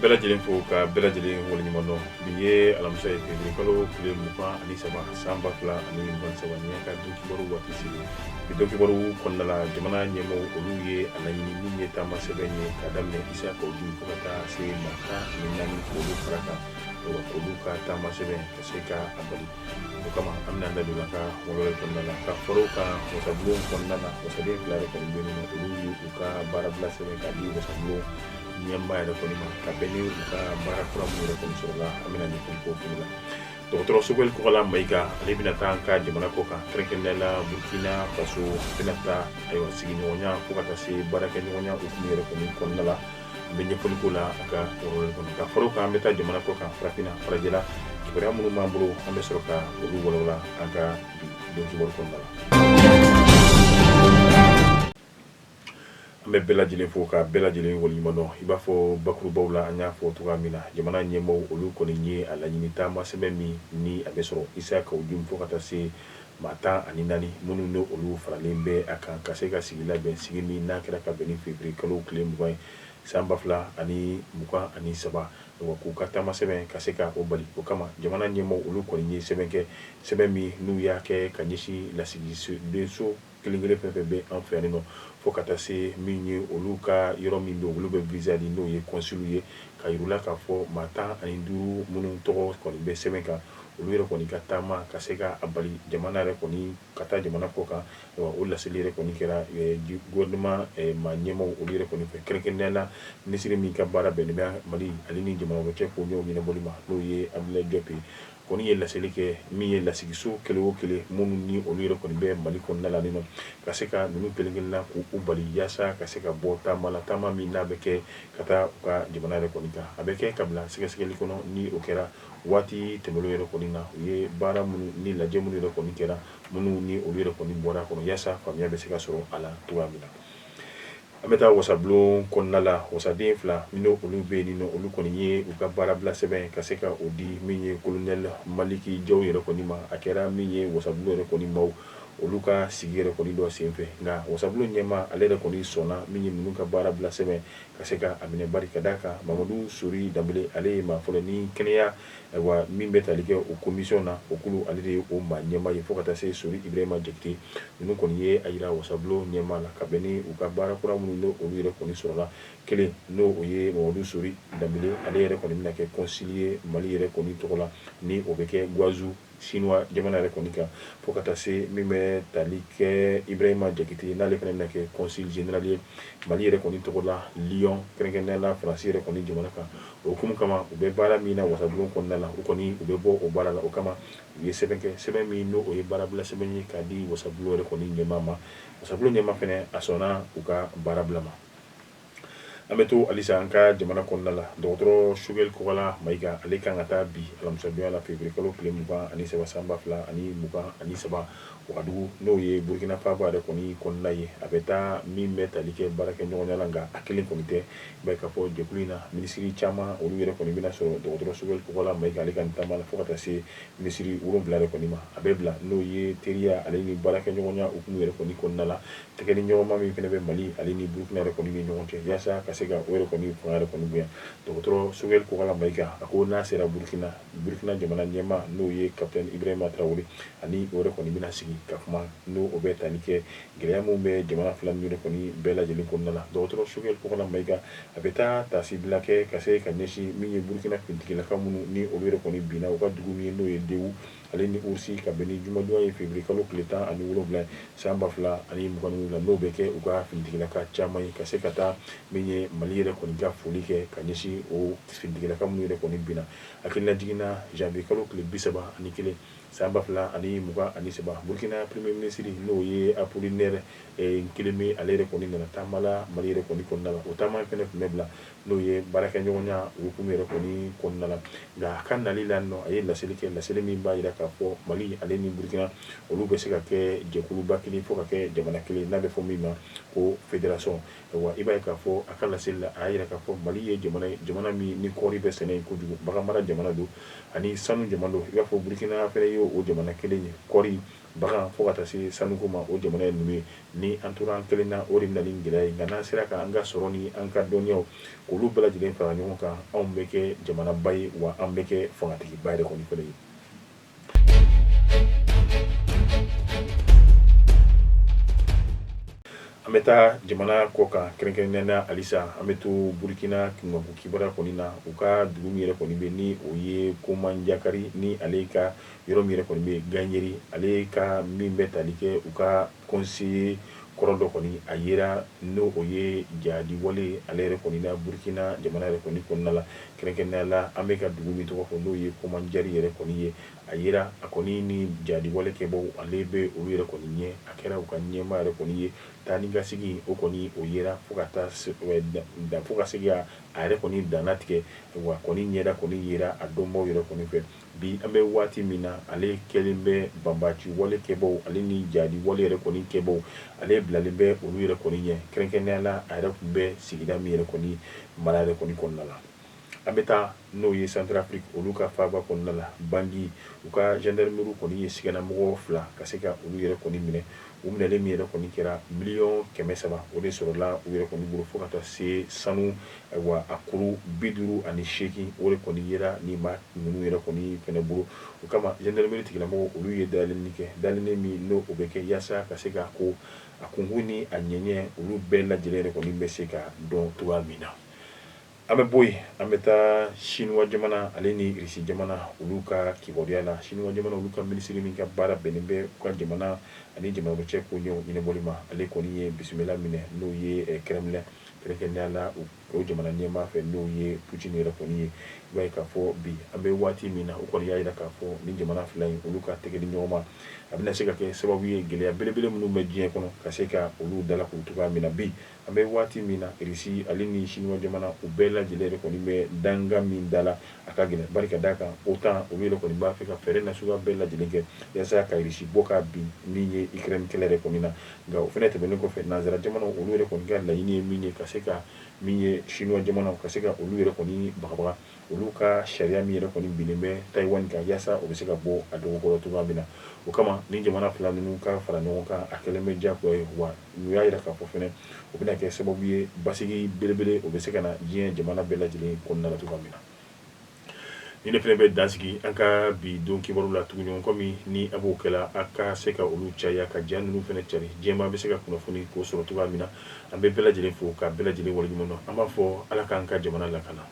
bɛɛ lajɛlen fo ka bɛɛ lajɛlen waleɲuman dɔn. Bi ye alamisa ye, février kalo tile 23, san 2023. Nin y'an ka don kibaru waati seli. Bi don kibaru kɔnɔna la, jamana ɲɛmɔgɔw olu ye a laɲini min ye taama sɛbɛn ye ka daminɛ Isa Kawu Jim fo ka taa se maa 14, k'olu fara kan, olu ka taama sɛbɛn ka se ka a bali. O kama, an bɛna da don an ka walawalali kɔnɔna la. Ka fara o kan, wasabulon kɔnɔna na, wasaden fila yɛrɛ kɔni bɛ yen nɔ, olu ye u ka baarabila sɛbɛn ka di wasabulon ɲɛmaa yɛrɛ kɔni ma, ka bɛn ni u ka baara kura minnu yɛrɛ kɔni sɔrɔla. An bɛna ɲɛfɔli k'o fana la. Dɔgɔtɔrɔ Sogɛli Kokala Mayiga, ale bɛna taa an ka jamana kɔ kan, kɛrɛnkɛrɛnnenya la Burukina Faso. A bɛna taa, ayiwa, sigiɲɔgɔnya fo ka taa se baarakɛɲɔgɔnya hukumu yɛrɛ kɔni kɔnɔna la. An bɛ ɲɛfɔli k'o la a ka walawalali kɔnɔ. Ka fara o kan, an bɛ taa jamana kɔ kan, farafinna, farajɛla, kibaruya minnu b'an bolo, an bɛ sɔrɔ ka olu walawala an ka bi don kibaru kɔnɔna la. An bɛ bɛɛ lajɛlen fo ka bɛɛ lajɛlen waleɲuman dɔn. I b'a fɔ bakurubaw la, an y'a fɔ cogoya min na, jamana ɲɛmɔgɔw olu kɔni ye a laɲini taama sɛbɛn min ni a bɛ sɔrɔ Isa Kawu Jim fo ka taa se maa 14 minnu ni olu faralen bɛ a kan, ka se ka sigi labɛn, sigi min n'a kɛra ka bɛn ni février kalo tile 20 ye, san 2023, k'u ka taama sɛbɛn ka se ka o bali. O kama, jamana ɲɛmɔgɔw olu kɔni ye sɛbɛn kɛ, sɛbɛn min n'u y'a kɛ ka ɲɛsin lasigidenso kelen kelen fɛn fɛn bɛ an fɛ yan nɔ, fo ka taa se min ye olu ka yɔrɔ min bɛ olu bɛ visa di, n'o ye consul ye, ka yir'u la k'a fɔ maa 15 minnu tɔgɔ kɔni bɛ sɛbɛn kan, olu yɛrɛ kɔni ka taama ka se ka a bali jamana yɛrɛ kɔni ka taa jamana kɔ kan. O laseli yɛrɛ kɔni kɛra gouvernement maa ɲɛmɔgɔw olu yɛrɛ kɔni fɛ, kɛrɛnkɛrɛnnenya la minisiri min ka baara bɛnnen bɛ Mali ale ni jamana wɛrɛ cɛ koɲɛw ɲɛnabɔli ma, n'o ye Abdoulaye Diop ye. Kɔni ye laseli kɛ min ye lasigiso kelen o kelen minnu ni olu yɛrɛ kɔni bɛ Mali kɔnɔna la nɔ, ka se ka ninnu kelen kelenna k'u bali yaasa ka se ka bɔ taama la, taama min n'a bɛ kɛ ka taa u ka jamana yɛrɛ kɔni kan. A bɛ kɛ ka bila sɛgɛsɛgɛli kɔnɔ. Ni o kɛra waati tɛmɛnen yɛrɛ kɔni na, u ye baara minnu ni lajɛ minnu yɛrɛ kɔni kɛra, minnu ni olu yɛrɛ kɔni bɔra a kɔnɔ, yaasa faamuya bɛ se ka sɔrɔ a la cogoya min na. An bɛ taa wasabulon kɔnɔna la. Wasaden fila minnu olu bɛ yen nɔ, olu kɔni ye u ka baarabila sɛbɛn ka se ka o di min ye colonel Maliki Jaw yɛrɛ kɔni ma. A kɛra min ye wasabulon yɛrɛ kɔni maaw olu ka sigi yɛrɛ kɔni dɔ senfɛ. Nka wasabulon ɲɛmaa, ale yɛrɛ kɔni sɔnna min ye ninnu ka baarabila sɛbɛn ka se ka a minɛ, bari ka d'a kan Mamadu Sori Danbele, ale ye maa fɔlɔ ni kɛnɛya, ayiwa, min bɛ tali kɛ o commission na, o kulu, ale de ye o maa ɲɛmaa ye, fo ka taa se Sori Ibrahima Jakite. Ninnu kɔni ye a jira wasabulon ɲɛmaa la ka bɛn ni u ka baara kura minnu n'o olu yɛrɛ kɔni sɔrɔla. Kelen, n'o o ye Mamadu Sori Danbele, ale yɛrɛ kɔni bɛna kɛ consul ye Mali yɛrɛ kɔni tɔgɔ la, ni o bɛ kɛ Guangzhou, Chinois jamana yɛrɛ kɔni kan, fo ka taa se min bɛ tali kɛ Ibrahima Jakite, n'ale fana bɛna kɛ consul général ye Mali yɛrɛ kɔni tɔgɔ la Lyon, kɛrɛnkɛrɛnnenya la Faransi yɛrɛ kɔni jamana kan. O hukumu kama, u bɛ baara min na wasabulon kɔnɔna la, u kɔni u bɛ bɔ o baara la. O kama, u ye sɛbɛn kɛ, sɛbɛn min n'o o ye baarabila sɛbɛn ye k'a di wasabulon yɛrɛ kɔni ɲɛmaa ma. Wasabulon ɲɛmaa fana, a sɔnna u ka baarabila ma. An bɛ to halisa an ka jamana kɔnɔna la. Dɔgɔtɔrɔ Sogɛli Kokala Mayiga, ale kan ka taa bi alamisadonya la, février kalo tile 23, san 2023, Wagadugu, n'o ye Burukina faaba yɛrɛ kɔni kɔnɔna ye. A bɛ taa min bɛ tali kɛ baarakɛɲɔgɔnya la, nka a kelen kɔni tɛ. I b'a ye k'a fɔ jɛkulu in na, minisiri caman olu yɛrɛ kɔni bɛna sɔrɔ dɔgɔtɔrɔ Sogɛli Kokala Mayiga ale ka nin taama la, fo ka taa se minisiri 7 yɛrɛ kɔni ma. A bɛ bila n'o ye teriya ale ni baarakɛɲɔgɔnya hukumu yɛrɛ kɔni kɔnɔna la, tɛgɛ ni ɲɔgɔnma min fana bɛ Mali ale ni Burukina yɛrɛ kɔni ni ɲɔgɔn cɛ, yaasa ka se ka o yɛrɛ kɔni fanga yɛrɛ kɔni bonya. Dɔgɔtɔrɔ Sogɛli Kokala Mayiga, a ko n'a sera Burukina, Burukina jamana ɲɛmaa, n'o ye capitaine Ibrahima Traoré, ani o yɛrɛ kɔni bɛna sigi ka kuma, n'o o bɛ tali kɛ gɛlɛya minnu bɛ jamana fila ninnu yɛrɛ kɔni bɛɛ lajɛlen kɔnɔna la. Dɔgɔtɔrɔ Sogɛli Kokala Mayiga, a bɛ taa taasibila kɛ ka se ka ɲɛsin min ye Burukina finitigilaka minnu ni olu yɛrɛ kɔni binna u ka dugu min ye, n'o ye Dewu ale ni Oursi, ka bɛn ni jumadonya ye, février kalo tile 17, san 2027, n'o bɛ kɛ u ka finitigilaka caman ye, ka se ka taa min ye Mali yɛrɛ kɔni ka foli kɛ ka ɲɛsin o finitigilaka minnu yɛrɛ kɔni binna. Hakililajigin na, janvier kalo tile 31, san 2023, Burukina premier ministre, n'o ye Apollinaire Kyeremé, ale yɛrɛ kɔni nana taama la Mali yɛrɛ kɔni kɔnɔna la. O taama fana tun bɛ bila n'o ye baarakɛɲɔgɔnya hukumu yɛrɛ kɔni kɔnɔna la. Nka a ka nali la nɔ, a ye laseli kɛ, laseli min b'a jira k'a k'a fɔ Mali ale ni Burkina olu bɛ se ka kɛ jɛkuluba kelen fo ka kɛ jamana kelen n'a bɛ fɔ min ma ko fédération. Wa i b'a ye k'a fɔ a ka laseli la, a y'a jira k'a fɔ Mali ye jamana ye, jamana min ni kɔɔri bɛ sɛnɛ yen kojugu, baganmara jamana don ani sanu jamana don. I b'a fɔ Burkina fana ye o jamana kelen ye, kɔɔri, bagan fo ka taa se sanuko ma, o jamana ye ninnu ye. Ni an tora an kelen na, o de bɛ na ni gɛlɛya ye, nka n'an sera ka an ka sɔrɔ ni an ka dɔnniyaw k'olu bɛɛ lajɛlen fara ɲɔgɔn kan, anw bɛ kɛ jamanaba ye, wa an bɛ kɛ fangatigiba yɛrɛ kɔni fana ye. An bɛ taa jamana kɔ kan, kɛrɛnkɛrɛnnenya na halisa an bɛ to Burukina kunkanko kibaruya kɔni na. U ka dugu min yɛrɛ kɔni bɛ ni o ye Komanjakari, ni ale ka yɔrɔ min yɛrɛ kɔni bɛ Ganyeri, ale ka min bɛ tali kɛ u ka conseiller kɔrɔ dɔ kɔni a yera n'o o ye jihadi wale ale yɛrɛ kɔni na Burukina jamana yɛrɛ kɔni kɔnɔna la. Kɛrɛnkɛrɛnnenya la an bɛ ka dugu min tɔgɔ fɔ n'o ye Komanjari yɛrɛ kɔni ye, a yera a kɔni ni jihadi wale kɛbaw ale bɛ olu yɛrɛ kɔni ɲɛ, a kɛra u ka ɲɛmaa yɛrɛ kɔni ye. Taa ni ka segin o kɔni o yera fo ka taa fo ka se a yɛrɛ kɔni dannatigɛ, wa kɔni ɲɛda kɔni yera a dɔnbaw yɛrɛ kɔni fɛ. Bi an bɛ waati min na, ale kɛlen bɛ banbaci wale kɛbaw ale ni jihadi wale yɛrɛ kɔni kɛbaw, ale bilalen bɛ olu yɛrɛ kɔni ɲɛ. Kɛrɛnkɛrɛnnenya la a yɛrɛ tun bɛ sigida min yɛrɛ kɔni mara yɛrɛ kɔni kɔnɔna la. An bɛ taa n'o ye Centrafrique olu ka faaba kɔnɔna la Bangui, u ka gendarmerie kɔni ye siganamɔgɔ 2 ka se ka olu yɛrɛ kɔni minɛ. U minɛlen min yɛrɛ kɔni kɛra miliyɔn 300, o de sɔrɔla u yɛrɛ kɔni bolo, fo ka taa se sanu wa a kuru 58, o de kɔni yera ni maa ninnu yɛrɛ kɔni fɛnɛ bolo. O kama gendarmerie tigilamɔgɔw olu ye dayɛlɛnni kɛ, dayɛlɛnni min n'o o bɛ kɛ yaasa ka se ka ko a kunkun ni a ɲɛɲɛ olu bɛɛ lajɛlen yɛrɛ kɔni bɛ se ka dɔn cogoya min na. An bɛ bɔ yen, an bɛ taa Sinuwa jamana ale ni Irisi jamana olu ka kibaruya la. Sinuwa jamana olu ka minisiri min ka baara bɛnnen bɛ u ka jamana ani jamana cɛ koɲɛw ɲɛnabɔli ma, ale kɔni ye bisimila minɛ n'o ye Kremlin, kɛrɛnkɛrɛnnenya la o jamana ɲɛmaa fɛ n'o ye Poutine yɛrɛ kɔni ye. I b'a ye k'a fɔ bi an bɛ waati min na, u kɔni y'a jira k'a fɔ ni jamana fila in olu ka tɛgɛ di ɲɔgɔn ma, a bɛna se ka kɛ sababu ye gɛlɛya belebele minnu bɛ diɲɛ kɔnɔ ka se ka olu dalakuru cogoya min na. Bi an bɛ waati min na, Irisi ale ni Sinuwa jamana u bɛɛ lajɛlen yɛrɛ kɔni bɛ danga min da la, a ka gɛlɛn, bari ka d'a kan OTAN olu yɛrɛ kɔni b'a fɛ ka fɛɛrɛ nasuguya bɛɛ lajɛlen kɛ yaasa ka Irisi bɔ ka bin min ye Ukraine kɛlɛ yɛrɛ kɔni na. Nka o fana tɛmɛnen kɔfɛ, nansara jamanaw olu yɛrɛ kɔni ka laɲini ye min ye, ka se ka min ye Sinuwa jamanaw ka se ka olu yɛrɛ kɔni bagabaga olu ka sariya min yɛrɛ kɔni binnen bɛ Taïwan kan, yaasa o bɛ se ka bɔ a dɔgɔkɔrɔ cogoya min na. O kama ni jamana fila ninnu ka fara ɲɔgɔn kan, a kɛlen bɛ diyagoya ye, wa u y'a jira k'a fɔ fana o bɛna kɛ sababu ye basigi belebele o bɛ se ka na diɲɛ jamana bɛɛ lajɛlen kɔnɔna la cogoya min na. Ni ne fana bɛ dan sigi an ka bi don kibaru la tuguɲɔgɔn kɔmi ni a b'o kɛla, a ka se ka olu caya ka ja ninnu fana cari, diɲɛmaa bɛ se ka kunnafoni k'o sɔrɔ cogoya min na. An bɛ bɛɛ lajɛlen fo ka bɛɛ lajɛlen waleɲuman dɔn. An b'a fɔ Ala k'an ka jamana lakana.